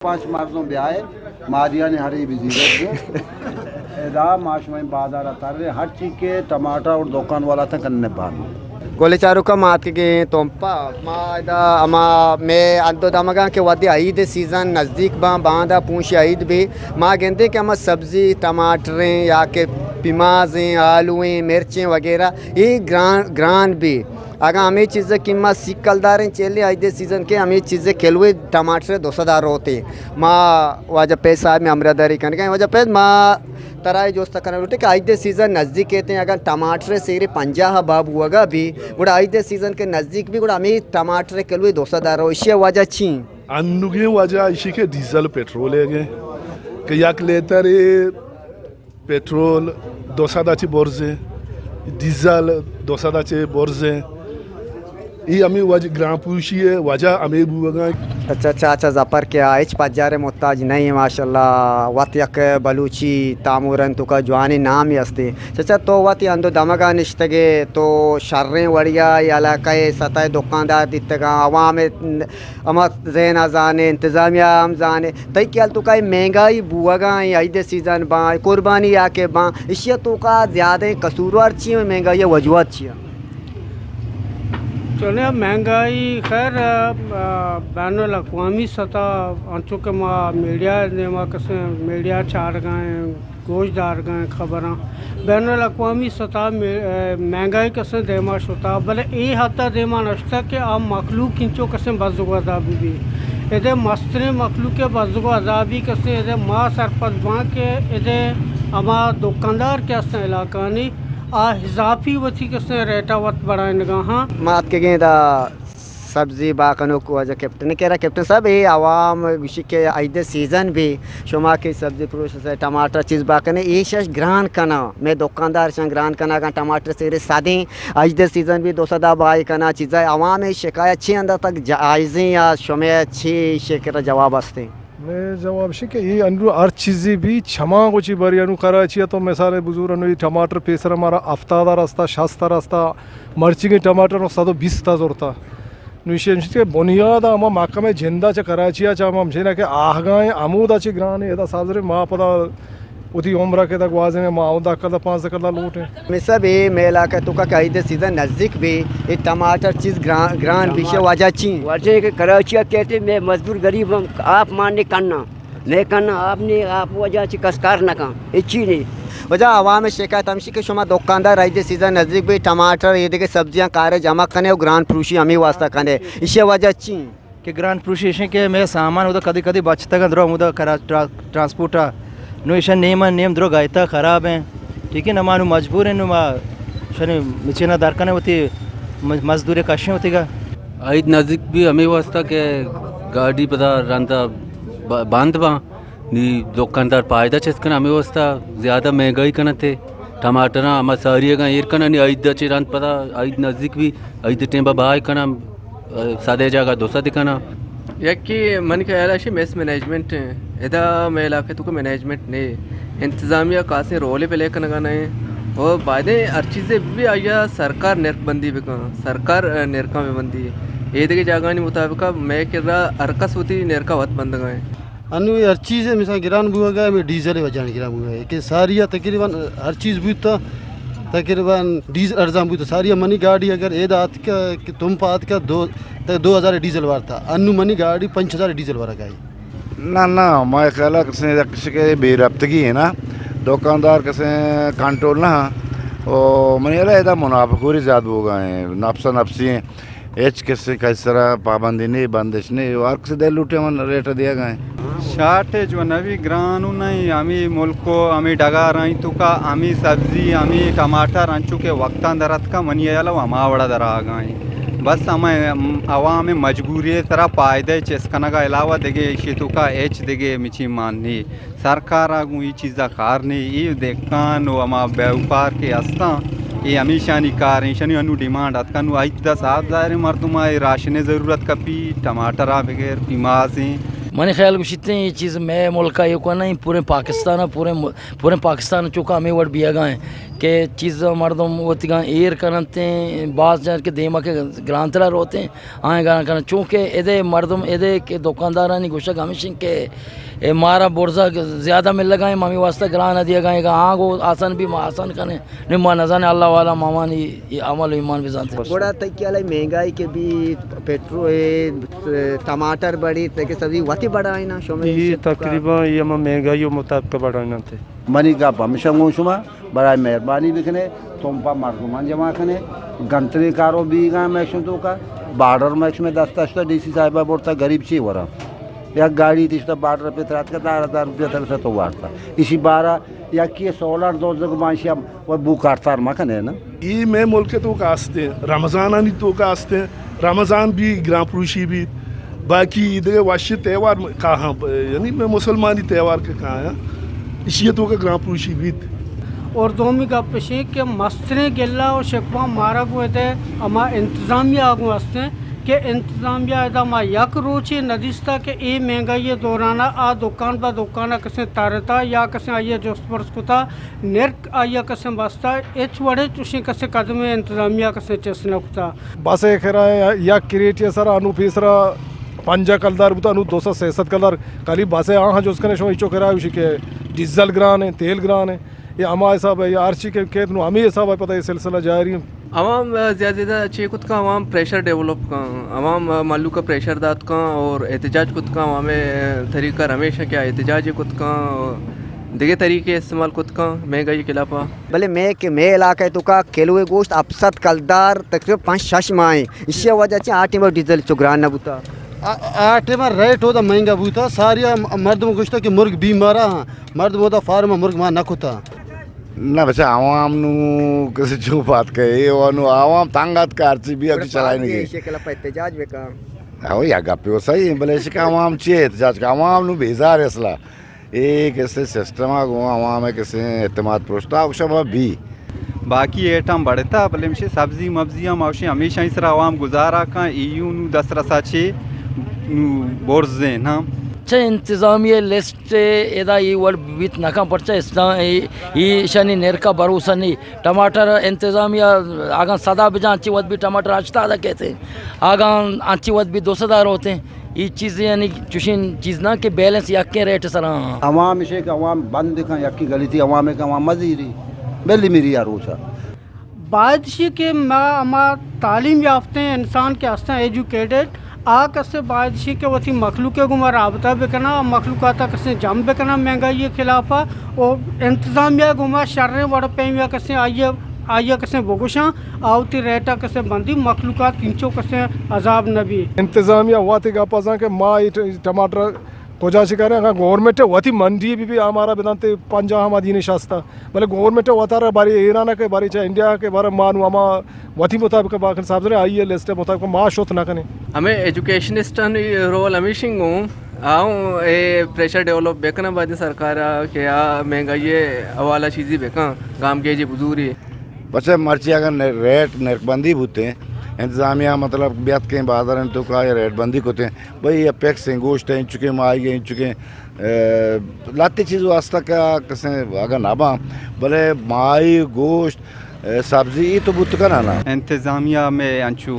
پانچ مردم بیائے، مادیانی ہری بزیرت۔ ادا ما شمئے بازار ءَ تریں، ہرچی کہ ٹماٹر اور دکان والا تھا کنے بان۔ گلیں چاروکاں، ما اتکگیں تمپ ءَ، ما ادا ہما مئے ہند ءُ دمگاں کہ وھدے عید سیزن نزدیک باں، باندا پونشی عید بی، ما گندیں کہ ہما سبزی، ٹماٹریں یا کہ پیمازیں، آلویں، مرچیں وغیرہ، اے گران، گران بی۔ اگاں ہمے چیز ءِ قیمت سی کلداریں چلیں، عید سیزن کہ ہمے چیز ءِ کلوے ٹماٹر دو سد ءَ روتیں۔ ما واجہ فیض صاحب ءِ ہمراہداری کنگا ایں۔ واجہ فیض، ما ترا اے جست کنگ لوٹیں کہ عید سیزن نزدیک ایتیں، اگاں ٹماٹر سیرے پنجاہ ءَ بھا بوگا بی، گڑا عید سیزن کہ نزدیک بی، گڑا ہمے ٹماٹر کلوے دو سد ءَ رو، ایشی ءِ وجہ چی؟ انوگیں وجہ ایشی کہ ڈیزل پٹرول ئیگ ایں کہ یک لیترے پٹرول دو سد ءَ چہ برزیں، ڈیزل دو سد ءَ چہ برزیں۔ اے ہمے وجہ، گران پروشی ءِ وجہ ہمے بوگا ایں۔ اچھا، چاچا ظفر کہ آ ہچ پجار ءِ محتاج نہ ایں، ماشاءاللہ، وت یک بلوچی تامورانی توکا جوانیں نامے ہستیں۔ چاچا، تو وت اے ہند ءُ دمگا نشتگے، تو شریں وڑیا اے علاقہ ءِ سطح ءِ دکاندار دیتگاں، عوام ءِ ہما ذہن ءَ زانے، انتظامیہ ہم زانے۔ تئی خیال توکا اے مہنگائی بوگا ایں، عید سیزن باں، قربانی یا کہ باں، ایشی ءِ توکا زیادہ قصوروار چی ایں، مہنگائی ءِ وجوہات چی ایں؟ چونیں مہنگائی خیر، آ، بین الاقوامی سطح، انچو کہ ما میڈیا ءِ دیما کسیں میڈیا چارگا ایں، گوش دارگا ایں خبراں، بین الاقوامی سطح مے-، اے، مہنگائی کسیں دیما شتا، بلے اے حد ءَ دیما نشتا کہ آ مخلوق انچو کسیں بزگ ءُ عذابی بی۔ ادے مستریں مخلوق ءِ بزگ ءُ عذابی کسیں، ادے ما سرپد باں کہ ادے ہما دکاندار کہ ہستیں علاقانی، آ اضافی وتی کسیں ریٹ ءَ وت بڑائینگا ہاں۔ ما اتکگیں ادا سبزی بہا کنوک واجہ کیپٹن ءِ کرا۔ کیپٹن صاحب، اے عوام گوشی کہ عید سیزن بی، شما کہ سبزی پروش ئے، ٹماٹر چیز بہا کنے، ایش اش گران کناں، مئے دکاندار شان گران کناں، اگاں ٹماٹر سیرے سدیں، عید سیزن بی دو سد ءَ بہائی کناں، چیزا عوام ءِ شکایت چی اندازہ تک جائزیں یا شمئے چی ایشی کرا جواب ہستیں؟ مئے جواب شی کہ اے انو ہر چیزے بی چماں گوچی بری، انو کراچی ءَ تو مثال بزور، انو اے ٹماٹر پیسر مارا ہفتاد ءَ رستا، شست ءَ رستا، مرچیگیں ٹماٹر نو صد ءُ بیست ءَ زرتا۔ نو ایشی ہمشی کہ بنیاد ءَ ہما محکمہ جند ءَ چہ کراچی ءَ چہ ہما ہمشی نہ کہ آہگاں ہمودا چہ گران ایں، ادا سازرے ما پدا وتی عمر ءَ کہ ادا گوازینیں، ما ہمودا کلدہ پانزدہ کلدہ لوٹیں۔ مئے صاحب، اے مئے علاقہ توکا کہ عید سیزن نزدیک بی، اے ٹماٹر چیز گران، گران بی، ایشی وجہ چی؟ وجہ کہ کراچی ءَ کئیت، مئے مزدور غریب ہم آپ مان نے کناں۔ مئے کناں آپ نے، آپ وجہ چہ کس کار نہ کن، ہچی نے۔ واجہ، عوام ءِ شکایت ہمشی کہ شما دکاندار عید سیزن نزدیک بی، ٹماٹر، اے دگہ سبزیاں کارے جمع کنے ءُ گران پروشی ہمے واسطہ کنے، ایشی وجہ چی؟ کہ گران پروشی ایش ایں کہ مئے سامان اودا کدی کدی بچتگ اَنت، درو ہمودا کرا-، ٹرا-، ٹرانسپورٹ ءَ۔ نو ایشاں نیم ءَ نیم درو گایتا خراب ایں۔ ٹھیک ہے، نو ما نو مجبور ایں، نو ما شنی مچینا در کنیں، وتی م-، مزدورے کشیں وتیگا۔ عید نزدیک بی، ہمے واسطہ کہ گاڑی پدا رندا ب-، بند باں، نی دکاندار پائدہ چست کن، ہمے واسطہ زیادہ مہنگائی کنت۔ ٹماٹراں ہما ساری اگاں ایر کناں، نی عید ءَ چہ رند پدا عید نزدیک بی، عید ءِ ٹیم ءَ بہا کناں، صد ءِ جاگہ دو سد کناں۔ یکے منی خیال ءَ شی مس مینجمنٹ ایں۔ ادا مئے علاقہ توکا مینجمنٹ نے، انتظامیہ کاسیں رولے پلے کنگا نہ ایں۔ او بایدیں ہر چیزے بی آئی ءَ سرکار نرخ بندی بکن، سرکار، اے، نرخاں بہ بندی۔ اے دگہ جاگہانی مطابق مئے کرا ہر کس وتی نرخ ءَ وت بندگا ایں۔ انو اے ہر چیز مثال گران بوگا، ہمے ڈیزل ءِ وجہ ءَ گران بوگا کہ ساری ءَ تقریباً ہر چیز بوتا، تقریباً ڈیزل ارزان بوتا۔ ساری ءَ منی گاڑی اگر ادا آتکا کہ تمپ آتکا دو، تے دو ہزار ڈیزل وارتا، انو منی گاڑی پنچ ہزار ڈیزل ورگا ایں۔ نہ، نہ، مئے خیال ءَ کسیں یک چیزے کہ بے ربطگی ایں نا، دکاندار کسیں کنٹرول نہ ایں۔ او منی خیال ءَ ادا منافع خوری زیاد بوگا ایں، نفسا نفسی ایں۔ ہچ کسے کس سرا پابندی نے، بندش نے، ہر کسے دل لوٹے ہمن ریٹ دیگا ایں۔ شارٹیج و نوی گران و نہیں، ہمیں ملک و ہمیں ڈگار ایں توکا ہمیں سبزی، ہمیں ٹماٹر انچو کہ وقتاں در اتکا منی خیال ءَ ہما وڑا در آگا ایں۔ بس ہمیں عوام مجبوری سرا پائدہ چست کنگا علاوہ دگہ ایشی توکا ہچ دگہ مچی مان نے۔ سرکار ءَ گوں اے چیز ءَ کار نے، اے دہکان و ہما بیوپار کہ ہستاں، اے ہمیشانی کار ایں، ایشانی انو ڈیمانڈ اتکا، نو آئی دست آب ظاہر ایں، مردم ءَ اے راشن ءِ ضرورت کپی، ٹماٹر ءَ بگر پیماز ایں۔ منی خیال گوشیت ایں، اے چیز مئے ملک ءَ ایوک نہ ایں، پوریں پاکستان ءَ، پوریں م-، پوریں پاکستان ءَ چوکا ہمے وڑ بیگا ایں۔ کہ چیز مردم وتیگاں ایر کننت، باز جن کہ دیما کہ گرانترا روتیں، آئیں گران کنن، چونکہ ادے مردم، ادے کہ دکاندارانی گوشگ ہمیش انت کہ اے مارا برزا زیادہ ملگا ہیں، مامی واسطہ گران دیگا ہیں، آنگو آسان بھی ما آسان کنیں، نی ما نزانے اللہ والا مامانی یہ عمل و ایمان بزانتے۔ گڑا تئی خیال ء مہنگائی کہ بی، پٹرول، ٹماٹر بڑی، تئی کہ سبزی وتی بڑائینا شما یہ تقریباً یہ ہما مہنگائی و مطابق بڑائیننت۔ منی گپ ہمیشہ گوں شما، برائے مہربانی بکنے، تمپا مردمان جمع کنے، گنتریں کارو بیگا میشن توکا، بارڈر میش میں دست اشتا ڈی سی صاحبہ برتا غریب چی ورا۔ یک گاڑی تشتا بارڈر پہ ترات کا دار ہزار روپیہ ترسا تو وارتا۔ اسی بارہ یکی سولر دوزگ مانشی ہم و بو کارتار مکنے نا۔ ای مئے ملک توکا استیں، رمضانانی توکا استیں، رمضان بھی گران پروشی بیت، باقی دگہ وشی تہوار کاہاں، یعنی مئے مسلمانی تہوار کہ کایاں، اشی توکا گران پروشی بیت۔ اور دومی گپ اشیں کہ مستریں گلہ و شکوہ مارا گوں ادے ہما انتظامیہ گوں استیں کہ انتظامیہ ادا ما یک روچے ندیستا کہ اے مہنگائی دورانا آ دکان با دکانا کسیں ترتا یا کسیں آئیے جست پرس کتا، نرک آئیا کسیں بستا، ہچ وڑے چوشیں کسیں قدمے انتظامیہ کسیں چست نہ کتا۔ بس ء کرایہ یک کریٹی ء سرا انو پیسرا پنجاہ کلدار بوتا، انو دو سد سے سد کلدار۔ کالی بس ء آہاں جست کنے شما ایچو کرایہ، گوشی کہ ڈیزل گران ہے، تیل گران ہے، یا ہما حساب ہے، یا ہر چی کہ کیت نو ہمیں حساب ہے، پتہ یہ سلسلہ جاری ہے۔ عوام زیادہ زیادہ چے کت کن، عوام پریشر ڈیولپ کن، عوام ملوک پریشر دات کن اور احتجاج کت کن، عوام طریقہ ہمیشہ کیا احتجاج کت کن، دگہ طریقے استعمال کت کن مہنگائی خلاف۔ بلے مئے کہ مئے علاقہ ء توکا کلوے گوشت ہپت سد کلدار تقریباً پنچ شش ماہ ایں۔ ایشی وجہ چہ آ ٹائم ڈیزل چو گران نہ بوتا۔ آ، آ ٹائم ریٹ ہوتا مہنگا بوتا، ساری مردم گوشتا کہ مرگ بیمارا ہاں، مردم ہوتا فارم مرگ ما نہ کتا۔ نہ بچہ، عوام نو کسی چو بات کہے، اے و نو عوام تنگ ات کار چی بھی اب چلائیں گے۔ شکل پر احتجاج بکن۔ او یا گپی و صحیح، بلے شکا عوام چی احتجاج کا؟ عوام نو بیزار اصلا۔ اے کسے سسٹم ء گوں عوام ء کسے اعتماد پرشتا، اوشا ما بی۔ باقی ایٹم بڑھتا، بلے ہمشی سبزی مبزی ہم اوشی ہمیشہ ہی سرا عوام گزارا کن، ایو نو دسترسا چے نو برزیں نا۔ چہ انتظامیہ لسٹ ادا ای وڑ بیت نکن، پرچہ اسلام ای، ای شانی نرکا بھروسہ نی۔ ٹماٹر انتظامیہ اگاں سدا بجان، انچی وقت بھی ٹماٹر ہشتاد کہتے، اگاں انچی وقت بھی دو سدا روتے۔ ای چیز یعنی چوشیں چیز نہ کہ بیلنس یکیں ریٹ سرا ہاں۔ عوام اشے کہ عوام بند کن، یکی غلطی عوام ہے کہ عوام مزیری، بلی میری آ روچا۔ باید شی کہ ما ہما تعلیم یافتیں انسان کہ ہستاں، ایجوکیٹڈ، آ کسے باید شی کہ وتی مخلوق ء گوما رابطہ بکنا، مخلوقات ء کسے جم بکنا مہنگائی ء خلاف ء، و انتظامیہ ء گوما شریں وڑ پیمیا کسے آئی ء، آئی ء کسے بگوشاں، آ وتی ریٹ ء کسے بندی، مخلوقات انچو کسے عذاب نہ بی۔ انتظامیہ وتی گپ ء زان کہ ما اے ٹ-، ٹماٹر کجا شکاریں؟ اگاں گورنمنٹ ء وتی منڈی بہ بی، آ مارا بدنت پنجاہ ہما دینش ہستا، بلے گورنمنٹ ء وتارا بارے ایران ء کہ بارے چہ انڈیا ء کہ بارے ما نو ہما وتی مطابق باقن صاحب زرے آئی ء لسٹ ء مطابق ما شت نہ کنیں۔ ہمیں ایجوکیشنسٹانی رول ہمیشنگ ہوں، آؤں اے پریشر ڈیولپ بکناں بعد سرکار ء کہ آ مہنگائی ء حوالہ چیزی بکن، گامگیجی بزوری۔ پچہ مرچی اگر ن-، ریٹ نرخ بندی بوتیں، انتظامیہ مطلب بیاتکیں بازار انت تو کا ریٹ بندی کتیں، بھئی یہ پیکس ہیں، گوشت ہیں، انچکیں ماہی ہیں، انچکیں، اے، لہتے چیز واسطہ کا کسیں اگر نہ باں، بلے ماہی، گوشت، اے، سبزی ای تو بوت کنا نا۔ انتظامیہ میں انچو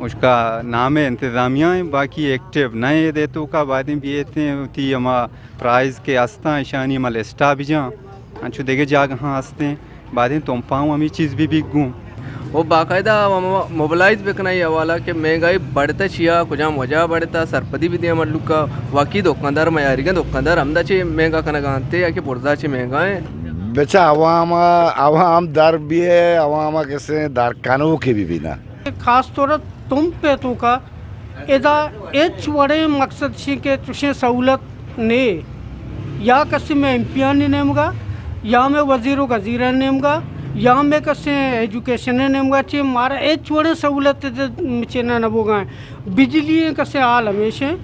اس کا نام ہے انتظامیہ ہیں، باقی ایکٹیو نہ ہے دے تو کا بعد بیتے ہیں، تی ہما پرائز کہ ہستاں، اشانی ما لسٹا بجاں، انچو دگہ جاگہاں ہستیں، بعدیں تمپاں ہمی چیز بہ بیت گوں۔ و باقاعدہ ہما موبلائز بکناں اے حوالہ کہ مہنگائی بڑھتا چیا، کجام وجہ بڑھتا، سرپدی بدیاں ملوکا، واقعی دکاندار میاریگاں، دکاندار ہمدا چہ مہنگا کنگا انت یا کہ برزا چہ مہنگا ہیں؟ بچا عوام، عوام در بیئے، عوام کسے در کنوکے بہ بینا۔ خاص طور تمپ ء توکا ادا ہچ وڑیں مقصد شی کہ چشیں سہولت نے، یا کسی میں ایم پی آنی نیمگا، یا میں وزیر و گزیران نیمگا، یا میں کسی ایجوکیشن نیمگا چی مارا ہچ وڑیں سہولت چینا نبوگا ہیں۔ بجلی ہیں کسی حال ہمیش ہیں۔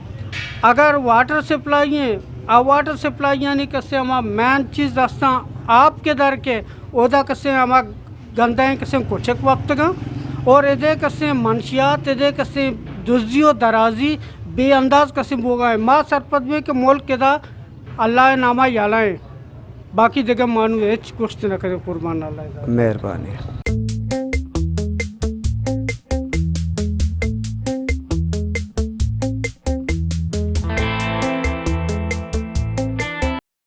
اگر واٹر سپلائی ہیں، آ واٹر سپلائی یعنی کسی ہما مین چیز دستاں آپ کے در کے، اودا کسی ہما گندائیں کسیں کچک وپتگاں اور ادے کسیں منشیات، ادے کسیں دزی و درازی بے انداز کسیں بوگا ہیں۔ ما سرپد بیں کہ ملک ادا اللہ نامہ یلائیں۔ باقی دگہ ما نوں ہچ گوشت نہ کنیں، قربان اللہ ءِ ذات۔ مہربانی۔